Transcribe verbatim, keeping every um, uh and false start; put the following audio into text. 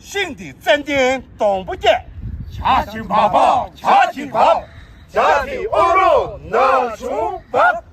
ཤིང་འདི་ཙན་དན་སྡོང་པོ་སྐྱེས། བྱ་ཞིང་འབབ་པ་བྱ་ཞིང་འབབ། བྱ་ཞིང་ཨོ་རོ་ན་ཆུང་འབབ།